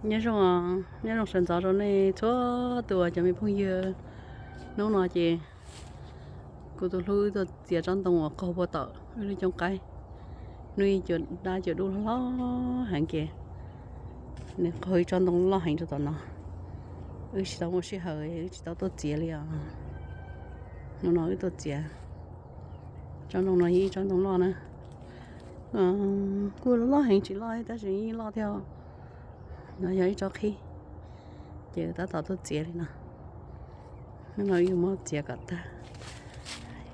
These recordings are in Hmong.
Nyob zoo, nyob zoo sawv ntxov rau nej txhua tus cov me phooj ywg. Hnub no ces kuv tus hlub wb tuaj txiav tsob ntoo uas qaug puag tom wb lub cooj qaib. Hnub ib cua dab cua dub hlob heev ces nws qaug ib tsob ntoo loj heev rau tom no. Wb tsis tau muaj sij hawm, wb tsis tau tuaj txiav li os. Hnub no wb tuaj txiav tsob ntoo no yog ib tsob ntoo loj na. Kuj loj heev tsis loj tab sis yeej loj thiab. No yog ib tsob qhib, ces tab tom tuaj txiav li no. Hnub no wb yuav muab txiav kom tag,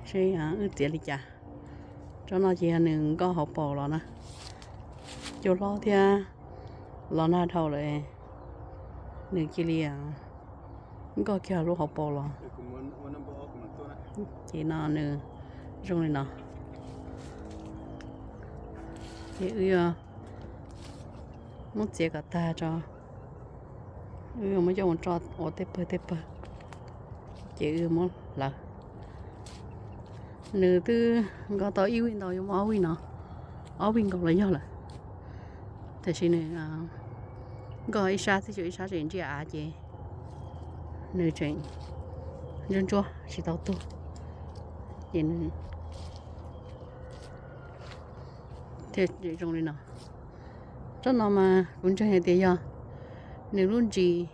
seb wb txiav li cas. Tsob no ces yog nws nkoj hauv paus los na, cua hlob thiab los nag dhau lawm, nws cia li nkoj kiag lub hauv paus los. Ces no nws zoo li no. Ces wb yuav muab txiav kom tag tso, wb yuav muab coj mus tso ua tej pawg tej pawg, ces wb yuav muab hlawv. Nws twb nkoj tau ib vij ntau yuav muaj ob vij no, ob vij nkaus los yog lawm. Tiam sis nws nkoj ib sab xwb, ib sab tseem ntsiag av ces nws tseem ntsuab ntsuab tsis tau tuag, ces nws thiaj zoo li no. Tsob no mas kuv ntseeg hais tias yog nws lub ntsis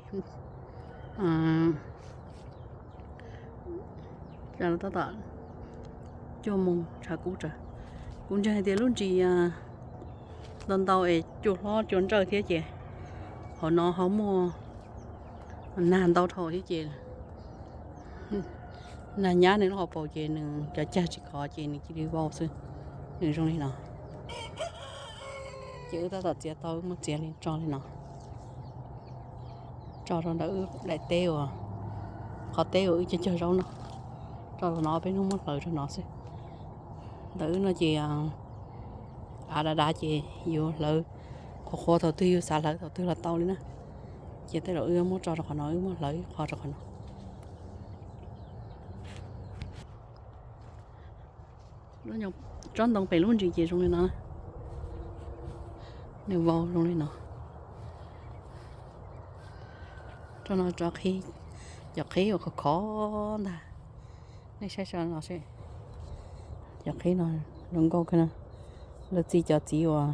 tab tom cuaj moos tshav kub tsawv. Kuv ntseeg hais tias lub ntsis ntau ntau es cua hlob cua ntsawj thiab ces hauv no ho muaj nag ntau dhau thiab ces nag nyab nws lub hauv paus ces nws cov cag tsis khov ces nws cia li vau xwb. Nws zoo li no. Ces wb tab tom txiav tau, wb muab txiav li tso li no, tso rau ntawm wb daim teb uas, qhov teb uas wb cog cog zaub no, tso rau no peb hnub muab hlawv rau no xwb. Ntawm wb no ces av dav dav ces yuav hlawv qhuav qhuav thaum twg yus xav hlawv thaum twg los tau li na. Ces tej zaum wb muab tso rau qhov no, wb muab hlawv ib qho rau qhov no. Tsob ntoo pem lub ntsis ces zoo li no, nws vau zoo li no. Tsob no tsob qhib, cov qhib uas khov khov ntag. Nej saib saib no seb, cov qhib no zoo nkauj kawg na. Lawv txi cov txiv uas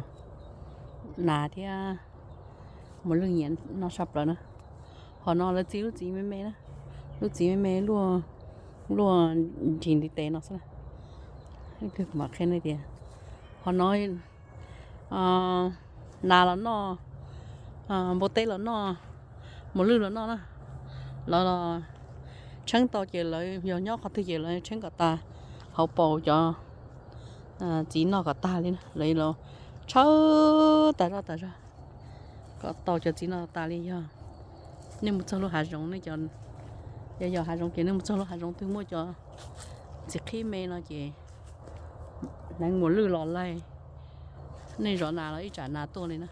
nas thiab mos lwj nyiam noj tshaj plaws na. Hom no lawv txi lub txiv me me na, lub txiv me me luaj, luaj nrig ntiv tes no xwb na. Ib pliag kuv mam qhia nej tias, hom no nas los noj, npua teb los noj, mos lwj los noj na. Lawv los tsheeb tau ces lawv yog nyob qhov twg ces lawv tsheeb kom tas hauv paus cov txiv noj kom tag li na. Lawv los tshawb tas zog tas zog kom tau cov txiv noj tas li. Yog nej mus txog lub hav zoov, nej cov, yog yos hav zoov ces nej mus txog lub hav zoov twg muaj cov txiv qhib me no ces hneev mos lwj los laig, nej zov nas los ib tsam nas tuaj li na.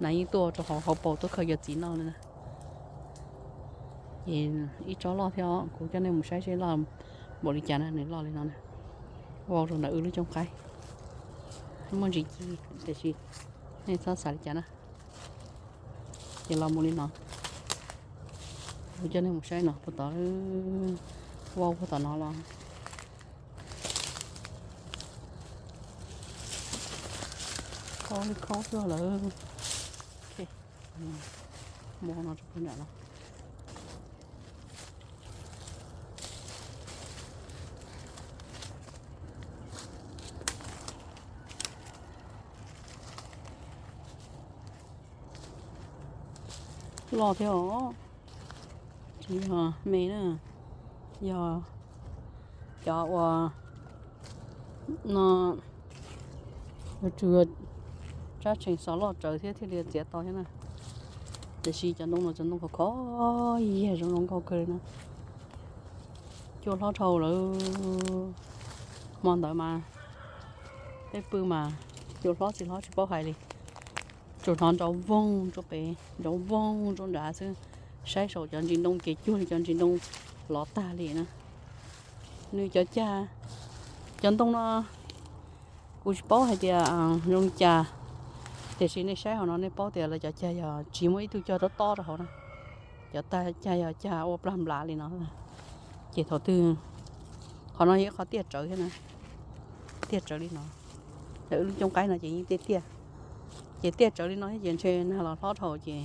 Nas yeej tuaj rau hauv hauv paus tuaj khaws cov txiv noj li na. Ces ib tsob loj thiab, kuv coj nej mus saib seb loj npaum li cas na, nws loj li no na. Vau rau ntawm wb lub cooj qaib, muaj ntsis ci tiam sis nej txhob xav li cas na. Ces los mus li no, kuv coj nej mus saib no puag tod, vau puag tom no los. Khaub li khaub tuaj lawm. Muab no rau puag nram no. Loj thiab os. Tsis yog me na, yog cov uas no yuav tsum tsab tseem xov loj tsawv thiab thiaj li txiav tau thiab na. Tiam sis cov ntoo no cov ntoo khov khov, yag zoo zoo nkauj kawg li na. Cua hlob dhau lawm. Hmo ntawd mas peb pw mas cua hlob tsis hlob tsis paub hais li. Tsuas hnov nrov voog rau pem, nrov voog rau nrad xwb. Saib saum cov ntsis ntoo ces cuag li cov ntsis ntoo lov tag li na. Nws cov cag, cov ntoo no kuv tsis paub hais tias zoo li cas, Tiam sis nej saib hauv no nej paub tias lawv cov cag yog tsis muaj ib tug cog tob tob rau hauv na. Cov cag yog cag ua plag nplas li no. Ces thaum twg, qhov no yog ib qhov tiaj tsawv thiab na, tiaj tsawv li no. Lawv lub cooj qaib no ces yeej tiaj tiaj, ces tiaj tsawv li no thiab ces ntshe nag los hlob dhau ces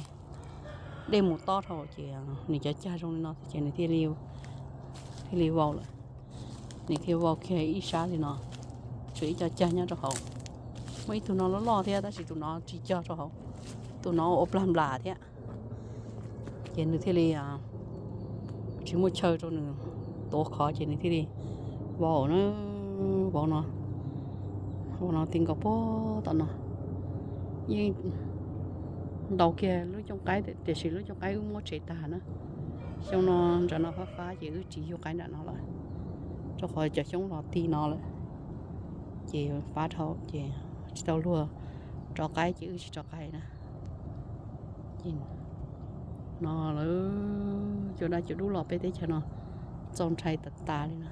dej mus tob dhau ces nws cov cag zoo li no ces nws thiaj li vau lawm. Nws thiaj vau kiag ib sab li no, tshuav ib co cag nyob rau hauv. Muaj ib tug no loj loj thiab tab sis tus no tsis cog rau hauv, tus no ua plag nplas thiab. Ces nws thiaj li tsis muaj chaw rau nws tuav khov ces nws thiaj li vau na, vau no, vau no ti nkaus puag tom no. Yeej ntaus kiag lub cooj qaib tiam sis lub cooj qaib wb muab tsev tag na. Xyoo no nram no fab fab ces wb tsis yug qaib nram no lawm, rau qhov cov xyoob los ti no lawm. Ces fab dhau ces tsis tau luag rov qaib ces wb tsis rov qaib na. No lawv cua daj cua dub los peb teb chaws no txaus ntshai tas tas li na,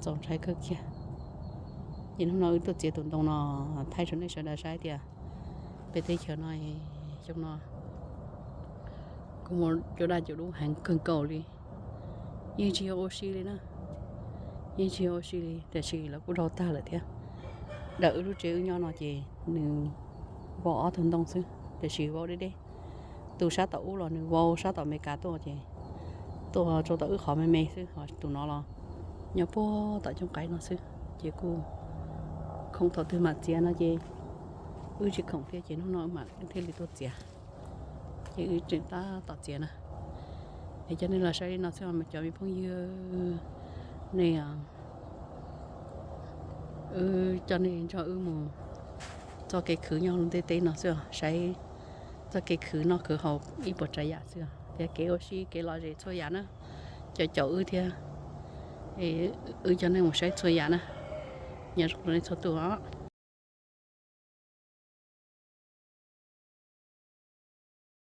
txaus ntshai kawg kiag. Ces hnub no wb tuaj txiav tus ntoo no thaij rau nej sawv daws saib tias peb teb chaws no xyoo no kuj muaj cua daj cua dub heev kawg nkaus li. Yeej tsis yog ua si li na, yeej tsis yog ua si li tiam sis lawv kuj dhau tag lawm thiab. Dawm wb lub tsev wb nyob no ces nws vau ob tug ntoo xwb tiam sis vau deb deb. Tus sab tom ub los nws vau sab tom Amelikas tuaj ces tuaj rau tom wb qhov me me xwb, ho tus no los nyob puag tom cooj qaib no xwb. Ces kuj khoom thaum twg mam txiav no ces wb tsis khoom thiab ces hnub no wb mam thiaj li tuaj txiav. Ces wb tseem tab tom txiav na. Es coj nej los saib li no xwb os cov me phooj ywg, nej, wb coj nej nrog wb mus txoj kev khwv nyob lub ntiaj teb no xwb os, saib txoj kev khwv noj khwv haus ib puas tsav yam xwb os, thiab kev ua si kev lom zem txhua yam na, cov caum wb thiab. Wb coj nej mus saib txhua yam na, nyob zoo rau nej txhua tus os.